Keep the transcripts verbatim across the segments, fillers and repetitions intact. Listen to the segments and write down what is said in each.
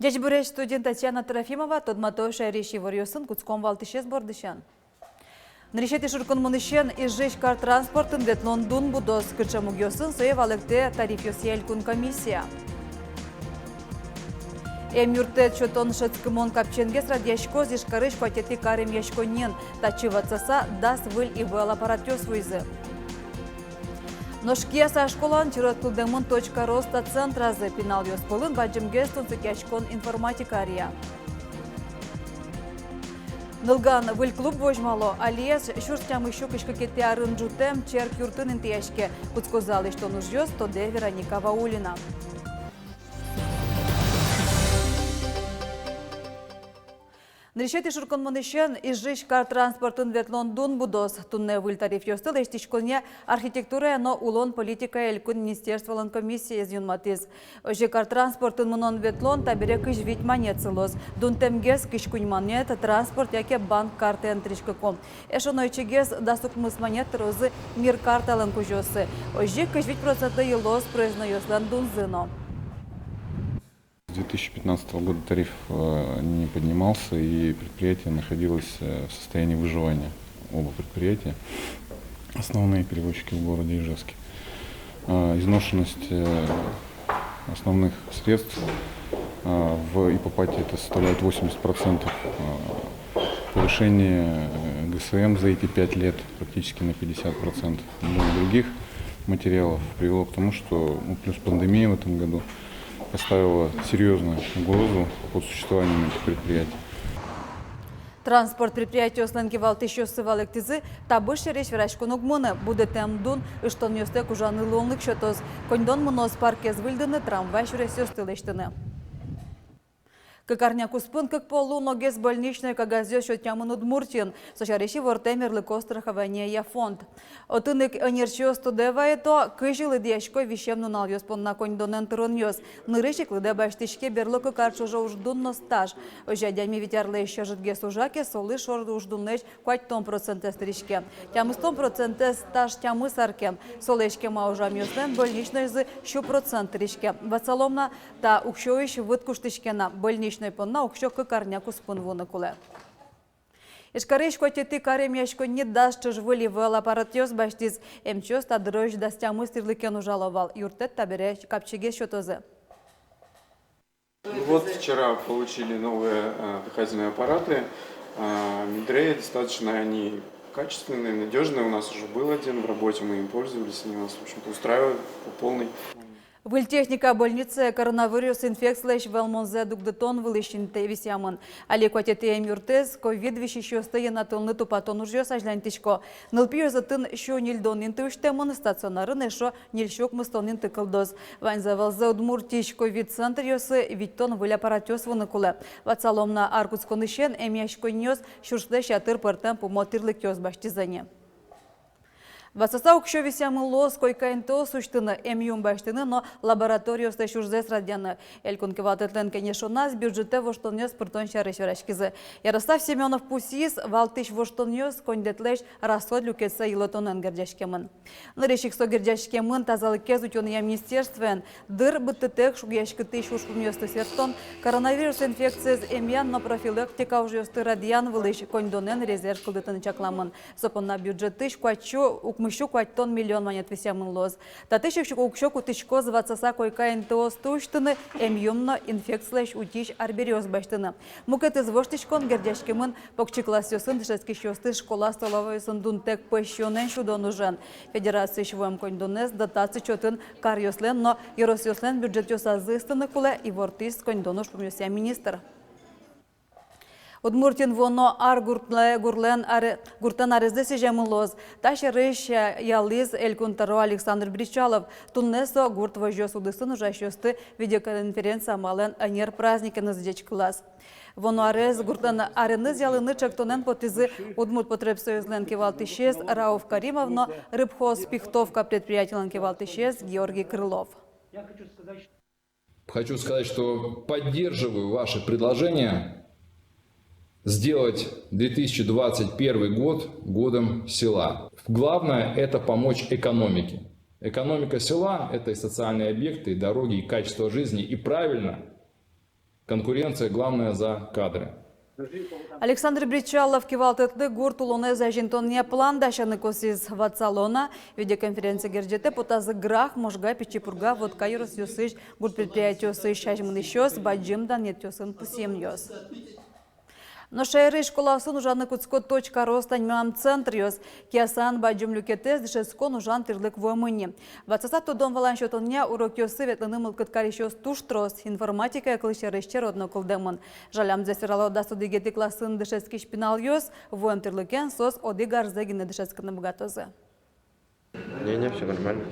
Ӟечбуресь! Студиын Татьяна Трофимова. Тодмато шаерысь иворъёсын. Кутском валтӥсез бордысен. Нырысетӥ шуркынмонысен Ижысь кар транспортын ветлон дун будоз. Кыӵе мугъёсын, сое валэктэ тарифъёсъя элькун комиссия. Эмъюрттэт сётон-шӧдскымон капчиенгес радъяськоз Ижкарысь куатетӥ кар эмъяськонниын. Татчы ватсаса дас выль ИВЛ аппаратъёс вуизы. Нош Кияса школаын черод кылдэмын «Точка роста» центразы. Пиналъёс пӧлын бадӟымгес тунсыкъяськон информатика ӧръя. Нылган выль клуб возьмало. Алиез сюрс тямыссю кызь кыкетӥ арын ӝутэм черк юртын интыяське. Кутскозы лэсьтон ужъёс, тодэ Вероника Ваулина. Нырысетӥ шуркынмонысен Ижысь кар транспортын ветлон дун будоз. Туннэ выль тарифъёсты лэсьтӥськонъя архитектурая но улон политикая элькун министерстволэн комиссиез юнматӥз. Озьы кар транспортын мынон-ветлон табере кызь вить манет сылоз. Дунтэмгес кызь куинь манет транспорт яке банк картаен тыриськыку. Эшшо но ичигес, дас укмыс манет тырозы «Мир» карталэн кузёоссы. Озьы кызь вить процентлы йылоз проезднойёслэн дунзы но. С две тысячи пятнадцатого года тариф, э, не поднимался, и предприятие находилось, э, в состоянии выживания. Оба предприятия, основные перевозчики в городе Ижевске. Э, изношенность, э, основных средств, э, в ИПОПАТе это составляет восемьдесят процентов. Э, повышение, э, ГСМ за эти пять лет практически на пятьдесят процентов. Ну, и других материалов привело к тому, что, ну, плюс пандемия в этом году поставила серьёзную угрозу по существованию этих предприятий. Транспорт предприятиослэн кивалтӥсьёссы валэктӥзы: табыш сярысь вераськон уг мыны. Будэтэмдун ыштонъёстэк ужаны луонлык сётоз. Коньдон мыноз паркез выльдыны, трамвай сюресъёсты лэсьтыны. Кык арня куспын кык пол луоногес больничной кагазъёс сётъямын Удмуртиын. Со сярысь ивортэ мерлыко страхованиея фонд. Отын ик ӧнерчиос тодэ вайыто, кызьы лыдъясько висем нуналъёс понна коньдонэн тыронъёс. Нырысь ик лыдэ басьтӥське берло кык ар ӵоже уждун но стаж. Озьы адями вить арлэсь ӧжытгес ужа ке, солы шор уждунлэсь куатьтон процентэз тыриське. Тямыстон процентэз стаж тямыс ар ке. Солэсь кема ужамъёслэн больничнойзы сю процент тыриське. Ватсалом на, та уксёысь выт куштӥське на. Больничной понна уксё кык арня куспын вуыны кулэ. Ижкарысь куатетӥ кар эмъяськонни дас ӵыж выль ИВЛ аппаратъёс басьтӥз. Эмчиос та дырозь дас тямыс тӥрлыкен ужало вал. Юрттэт табере капчигес сётозы. Вот вчера получили новые, э, дыхательные аппараты. Э, Медрея, достаточно они качественные, надёжные. У нас уже был один в работе, мы им пользовались, они нас, в общем-то, устраивают по полной. Выль техника больницае коронавирус инфекцилэсь вӧлмонзэ дугдытон вылысь интые висъямын. Али куатетӥ эмъюртэз ковид висисьёсты йӧнатонлы тупатон ужъёс азьланьтӥсько. Нылпиос отын сю ньыльдон инты усьтэмын, стационарын эшшо ньыль сю укмыстон инты кылдоз. Ваньзэ валзэ Удмуртиысь ковид центръёсы витьтон выль аппаратъёс вуыны кулэ. Ватсалом на, ар кутсконысен эмъяськонниос сюрслэсь ятыр пӧртэм пумо тӥрлыкъёс басьтӥзы ни. Ватсаса уксё висъямын луоз койка интыос усьтыны, эмъюм басьтыны но лабораториослэсь ужзэс радъяны. Элькун кивалтэтлэн кенешоназ бюджетэ воштонъёс пыртон сярысь вераськизы. Ярослав Семёнов пусйиз, валтӥсь воштонъёс коньдэтлэсь расход люкетсэ йылэтонэн герӟаськемын. Нырысь ик со герӟаськемын тазалыкез утёнъя министерствоен. Дыр быдтытэк шугъяськытӥсь ужпумъёсты сэрттон, коронавирус инфекциез эмъян но профилактика ужъёсты радъян вылысь коньдонэн резерв кылдытыны чакламын. Со понна бюджетысь куатьсю, укмыссю куатьтон миллион манет висъямын луоз. Татысь уксё кутӥськоз ватсаса койка интыосты усьтыны, эмъюм но инфекцилэсь утись арбериос басьтыны. Мукетыз воштӥськон герӟаськемын покчи классъёсын дышетскисьёсты школа столовойёсын дунтэк пӧсь сиёнэн сюдон ужен. Федерациысь вуэм коньдонэз дотаци чотын каръёслэн но ёросъёслэн бюджетъёсазы ыстыны кулэ, ивортӥз коньдон ужпумъёсъя министр. Удмуртиын вуоно ар гуртлэ-, гурлэн аре-, гуртлэн арезлы сӥземын луоз. Та сярысь, э, ялӥз Элькун тӧро Александр Бречалов. Туннэ со гурт возёс удысын ужасьёсты видеоконференция амалэн ӧнер праздникеныз ӟечкылаз. Вуоно арез гуртлэн ареныз ялыны ӵектонэн потӥзы Удмуртпотребсоюзлэн кивалтӥсез Рауф Каримов но Рыбхозпихтовка предприятилэн кивалтӥсез Георгий Крылов. Хочу сказать, что поддерживаю ваше предложение сделать две тысячи двадцать первый год годом села. Главное — это помочь экономике. Экономика села — это и социальные объекты, и дороги, и качество жизни, и правильно Конкуренция, главное, за кадры. Александр Бречалов кивалтэтлы гурт улонэз азинтонъя план дасяны косӥз. Ватсалом на, видеоконференция герӟетэ потазы Грах, Можга, Пичи Пурга, Вотка ёросъёсысь гурт предприятиосысь азьмынӥсьёс, бадӟым данъетъёсын пусъемъёс. Нош шаерысь школаосын ужаны кутско «Точка роста» нимам центръёс. Киясан бадӟым люкетэз дышетскон ужан тӥрлык вуэмын ини. Ватсаса тодон-валан сётонъя урокъёсы ветлыны мылкыд карисьёс туж трос. Информатикая, кылсярысь, черод но кылдэмын. Жалямзэс верало, дас одӥгетӥ классын дышетскись пиналъёс, вуэм тӥрлыкен соос одӥг арзэ гинэ дышетскыны быгатозы. Не, не, всё нормально.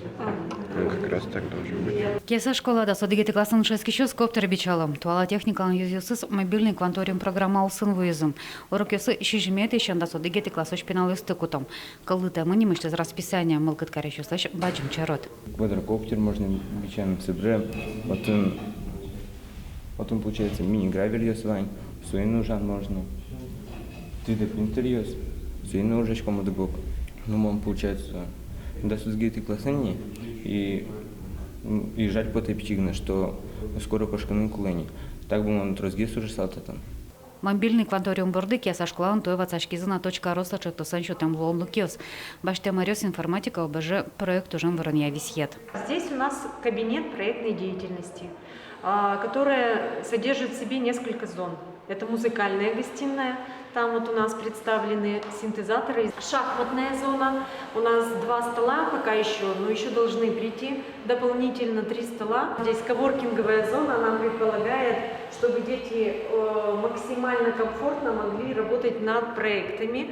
Ну, как раз так должен быть. Кияса школаын дас одӥгетӥ классын дышетскисьёс коптер бичало. Туала техникалэн ёзъёсыз мобильный кванториум программа улсын вуизы. Урокъёссы сизьыметӥысен дас одӥгетӥ классозь пиналъёсты куто. Кылдытэмын нимысьтыз расписание, мылкыд карисьёслэсь бадӟым черод. Квадрокоптер можно бичаны, собере отын, отын, получается, мини-гравелъёс вань, соин ужаны можно. Три дэ принтеръёс, соин ужаськом одӥг ук. Ну, мон, получается, дас одӥгетӥ классын ини, и, и жаль потэ пичи гинэ, что скоро кошкыны кулэ ини. Так бы мон тросгес ужасал татын. Мобильный кванториум борды Кияса школаын туэ ватсаськизы на «Точка роста» ӵектосэн сётэм луонлыкъёс. Басьтэм ӧръёс информатика, ОБЖ, проект ужен выронъя висъет. Здесь у нас кабинет проектной деятельности, а, которая содержит в себе несколько зон. Это музыкальная гостиная, там вот у нас представлены синтезаторы, шахматная зона, у нас два стола пока ещё, но ещё должны прийти дополнительно три стола. Здесь коворкинговая зона, она предполагает, чтобы дети, э, максимально комфортно могли работать над проектами.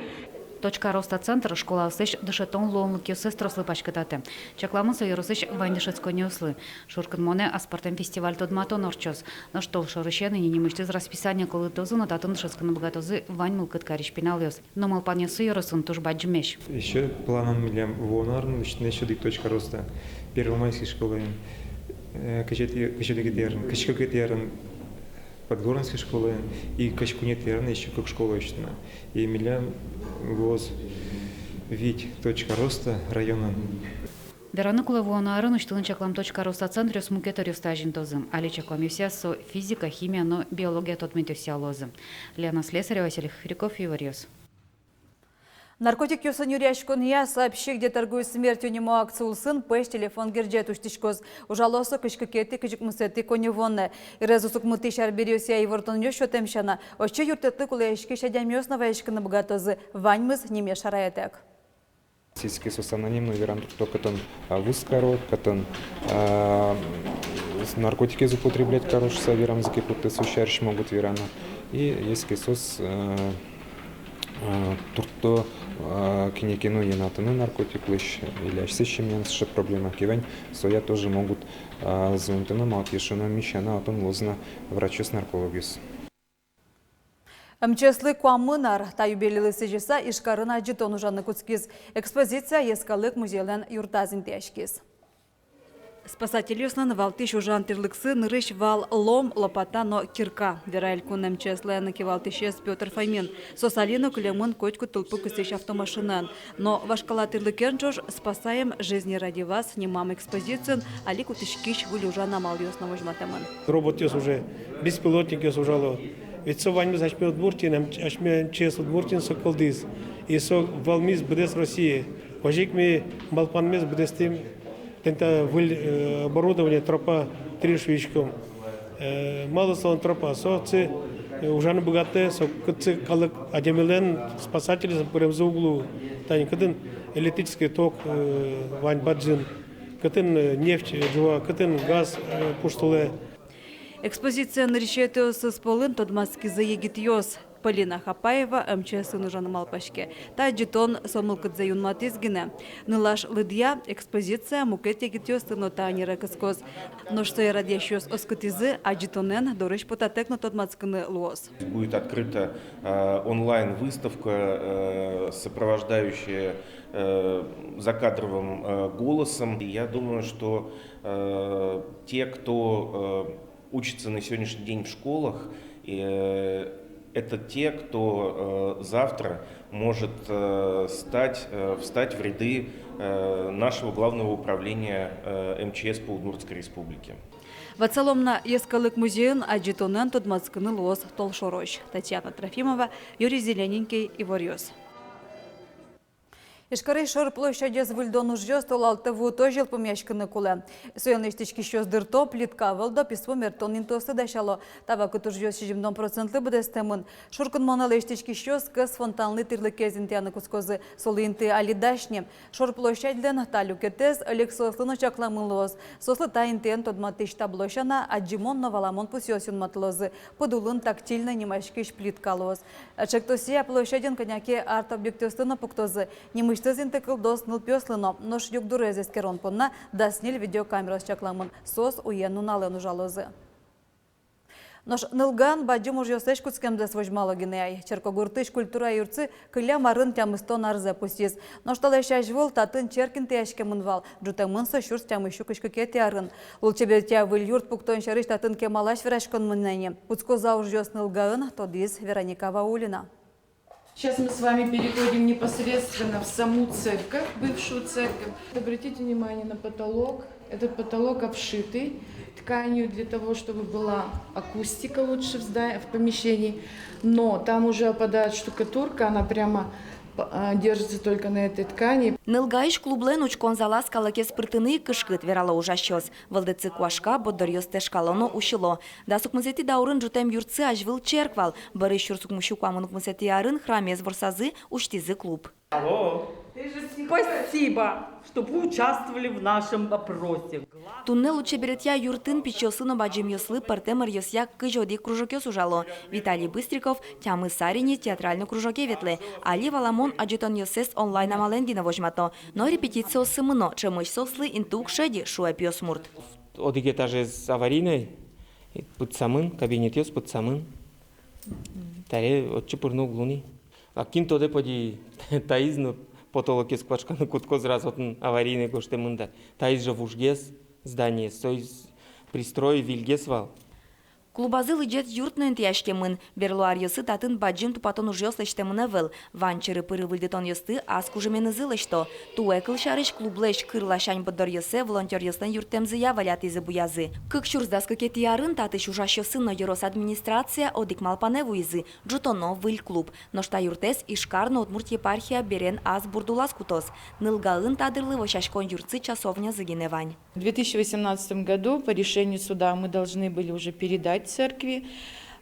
«Точка роста» центр школаослэсь дышетон луонлыкъёссэс трослы паськытатэ. Чакламын со ёросысь вань дышетсконниослы. Шуркынмонэ аспӧртэм фестиваль-тодматон ортчоз. Нош толшорысен ини нимысьтыз расписание кылдытозы но татын дышетскыны быгатозы вань мылкыд карись пиналъёс. Но малпанъёссы ёросын туж бадӟымесь. Ещё планын милям вуоно арын усьтыны ещё одӥг «Точка роста». Первомайский школаын, э, кызетӥ, кызетӥ арын, кызь кыкетӥ арын Подгорнонской школаын и кызь куинетӥ арын ещё кык школа усьтыны. И милям луоз вить «Точка роста» районын. Вераны кулэ, вуоно арын усьтыны чаклам «Точка роста» центръёс мукет ӧръёсты азинтозы. Али чакламъёсъя, со физика, химия но биология тодметъёсъя луозы. Лена Слесарева, Василий Хохряков, «Иворъёс». Наркотикъёсын нюръяськонъя «Сообщи, где торгуют смертью» нимо акци улсын пӧсь телефон герӟет усьтӥськоз. Ужалоз со кызь кыкетӥ, кызь укмысэтӥ коньывуонэ. Ырез укмыстӥсь арбериосъя ивортонъёс сётэм сяна, отчы юрттэтлы кулэяськись адямиос но вазиськыны быгатозы. Ваньмыз ниме шараятэк. Если соос анонимно вераны туртто, кытын, а, вуз каро, кытын, а, с-, наркотикез употреблять каро шуыса верамзы ке потэ, со сярысь могут вераны. И если соос, э, э, туртто, э, кинэ ке но йӧнатыны наркотиклэсь или асьсэ семьяын сыӵе проблема ке вань, соя тоже могут, э, звонить но, малы ке шуоно, ми сяна отын луозы на врачъёс-наркологъёс. МЧС-лы куамын ар. Та юбилейлы сӥзьыса Ижкарын адӟытон ужаны кутскиз. Экспозиция Йӧскалык музейлэн юртаз интыяськиз. Спасательёслэн валтӥсь ужан тӥрлыксы нырысь вал лом, лопата но кирка, вера элькун МЧС-лэн кивалтӥсез Пётр Фомин. Соос али но кылемын котькуд тылпу кысӥсь автомашинаен. Но вашкала тӥрлыкен ӵош «Спасаем жизни ради вас» нимам экспозициын али кутӥськись выль ужан амалъёс но возьматэмын. Роботъёс уже, беспилотникъёс ужало. Ведь со ваньмыз асьме Удмуртиын, м-, асьме МЧС Удмуртиын со кылдӥз. И со вӧлмиз быдэс Россие. Озьы ик ми малпанмес быдэстӥм, тӥни та выль, э, оборудование, тропа три шуиськом. Э, малы солэн тропа? Со отчы, э, ужаны быгатэ, со кытчы калык адямилэн, спасательлэн пыремзы уг луы. Тани кытын электрический ток, э, вань бадӟым, кытын, э, нефть, э, ӝуа, кытын газ, э, пуштылэ. Экспозициын нырысетӥосыз пӧлын тодматскизы егитъёс. Полина Хапаева МЧС-ын ужаны малпаське. Та адӟытон со мылкыдзэ юнматӥз гинэ. Нылаш лыдъя, экспозиция мукет егитъёсты но та ӧнере кыскоз. Нош сое радъясьёс оскытӥзы, адӟытонэн дорысь потатэк но тодматскыны луоз. Будет открыта, э, онлайн-выставка, э, сопровождающая, э, закадровым, э, голосом. И я думаю, что, э, те, кто, э, учится на сегодняшний день в школах, э, Это те, кто э, завтра может э, стать, э, встать в ряды э, нашего главного управления э, М Ч С по Удмуртской Республике. Ватсалом на, йӧскалык музейын адӟытонэн тодматскыны луоз толшорозь. Татьяна Трофимова, Юрий Зелененький, «Иворъёс». Ижкарысь шор площадез выльдон ужъёс толалтэ вуытозь йылпумъяськыны кулэ. Соин лэсьтӥськисьёс дырто, плитка ӧвӧл, писво мерттон интыосты дасяло. Та вакытэ ужъёс сизьымдон процентлы быдэстэмын. Шуркынмонэ лэсьтӥськисьёс кӧс фонтанлы тӥрлыкез интыяны кутскозы. Солы инты али дась ни. Шор площадьлэн та люкетэз ӧлексоослы но чакламын луоз. Соослы та интыен тодматӥсь табло сяна адӟымон но валамон пусъёс юнматылозы. Пыд улын «Тактильной» нимаськись плитка луоз. Ӵектосъя площадьын кӧня ке арт-объектъёсты но пуктозы. Нимысьтыз инты кылдоз нылпиослы но. Нош югдурез эскерон понна дас ньыль видеокамераос чакламын. Соос уен-нуналэн ужалозы. Нош Нылгаын бадӟым ужъёслэсь кутскемзэс возьмало гинэ ай. Черкогуртысь культура юртсы кылем арын тямыстон арзэ пусйиз. Нош талэсь азьвыл татын черк интыяськемын вал. Ӝутэмын со сюрс тямыссю кызь кыкетӥ арын. Лулчеберетъя выль юрт пуктон сярысь татын кемалась вераськон мынэ ни. Кутскоз-а ужъёс Нылгаын, тодӥз Вероника Ваулина. Сейчас мы с вами переходим непосредственно в саму церковь, бывшую церковь. Обратите внимание на потолок. Этот потолок обшитый тканью для того, чтобы была акустика лучше в зда-, в помещении. Но там уже опадает штукатурка, она прямо п-, а, держится только на этой ткани. Нылгаысь клублэн учкон залаз калыкез пыртыны ик кышкыт, верало ужасьёс. Вӧлдэтсы куашка, борддоръёс тэшкало но усьыло. Дас укмысэтӥ даурын ӝутэм юртсы азьвыл черк вал. Бӧрысь сюрс укмыссю куамын укмысэтӥ арын храмез ворсазы, усьтӥзы клуб. Алло. Спасибо, что вы участвовали в нашем опросе. Туннэ лулчеберетъя юртын пичиослы но бадӟымъёслы пӧртэм ӧръёсъя кызь одӥг кружокъёс ужало. Виталий Быстриков тямыс ар ини театральной кружоке ветлэ. Али валамон адӟытонъёссэс онлайн амалэн гинэ возьмато. Но репетициосы мыно, ӵемысь соослы инты уг шеды, шуэ пиосмурт. Одӥг этажез аварийной, пытсамын, кабинетъёс пытсамын. Таре отчы пырыны уг луы ни. А кин тодэ, поди, таиз но потолокез куашканы кутскоз, раз отын аварийной гожтэмын дыр. Таиз же вужгес здание, соиз пристрой выльгес вал. Клубазы лыдӟет юрт но интыяськемын. Берло аръёсы татын бадӟым тупатон ужъёс лэсьтэмын ӧвӧл. Вань чыры-пыры выльдытонъёсты ас кужыменызы лэсьто. Туэ, кылсярысь, клублэсь кыр ласянь борддоръёссэ волонтёръёслэн юрттэмзыя валятӥзы, буязы. Кык сюрс дас кыкетӥ арын татысь ужасьёсын но ёрос администрация одӥг малпанэ вуизы: ӝутоно выль клуб. Нош та юртэз Ижкар но Удмурт епархия берен ас бурд улаз кутоз. Нылгаын та дырлы вӧсяськон юртсы часовнязы гинэ вань. В две тысячи восемнадцатом году по решению суда мы должны были уже передать церкви,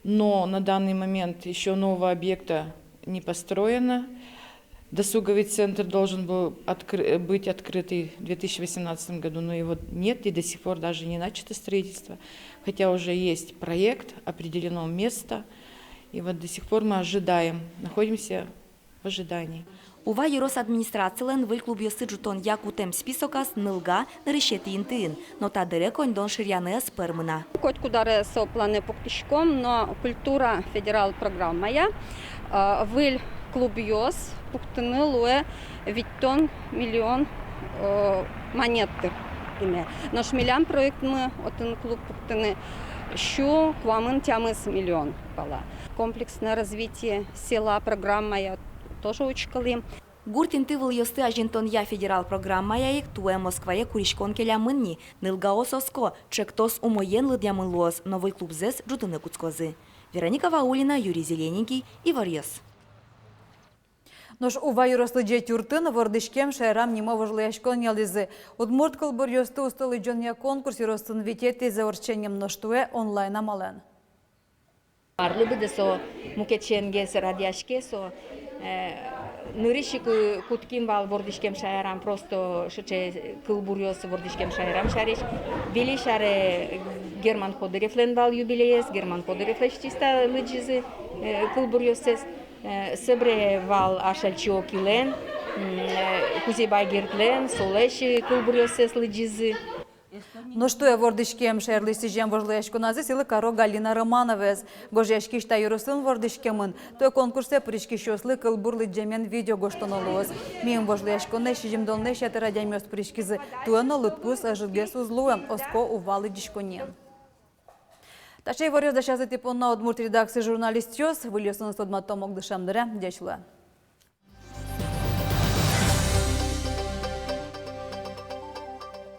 но на данный момент ещё нового объекта не построено. Досуговый центр должен был откры-, быть открытый в две тысячи восемнадцатом году, но его нет, и до сих пор даже не начато строительство, хотя уже есть проект, определено место, и вот до сих пор мы ожидаем, находимся в ожидании. Ува ёрос администрацилэн выль клубъёсты ӝутонъя кутэм списоказ Нылга нырысетӥ интыын, но та дыре коньдон шыръяны ӧз пӧрмы на. Котькуд аре со планэ пуктӥськом, но культура федерал программая, э, выль клубъёс пуктыны луэ витьтон миллион, э, манет тыр гинэ. Нош милям проектмы отын клуб пуктыны сю куамын тямыс миллион пала. Комплексное развитие села программая тоже учкылӥм. Гурт инты вылъёсты азинтонъя федерал программая ик туэ Москвае куриськон келямын ни. Нылгаос оско, ӵектос умоен лыдъямын луоз, но выль клубзэс ӝутыны кутскозы. Вероника Ваулина, Юрий Зелененький, Иворъёс. Нош Ува ёрос лыдӟет юртын «Вордӥськем шаерам» нимо вожвылъяськон ялӥзы. Удмурт кылбуръёсты усто лыдӟонъя конкурс ёросын витетӥзэ ортче ни, нош туэ онлайн амалэн. Арлы быдэ со мукет сянгес радъяське со, э, нырысь ик, э, кутским вал «Вордӥськем шаерам», просто сыӵе кылбуръёс «Вордӥськем шаерам» сярысь. Выльысь аре Герман Ходыревлэн вал юбилеез, Герман Ходыревлэсь чисто лыдӟизы, э, кылбуръёссэс. Э, собере вал Ашальчи Окилэн, м, э, Кузебай Гердлэн, солэсь кылбуръёссэс лыдӟизы. Нош туэ «Вордӥськем шаерлы» сӥзем вожвылъяськоназы сӥлы каро Галина Романоваез. Гожъяськись та ёросын вордӥськемын. Туэ конкурсэ пыриськисьёслы кылбур лыдӟемен видео гожтоно луоз. Миым вожвылъяськонэ сизьымдонлэсь ятыр адямиос пыриськизы. Туэ но лыдпус ӧжытгес уз луэ, оско Ува лыдӟиськонние. Таӵе иворъёс дасязы тӥ понна удмурт редакциысь журналистъёс. Выльёсыныз тодматом огдышем дыре. Ӟеч луэ.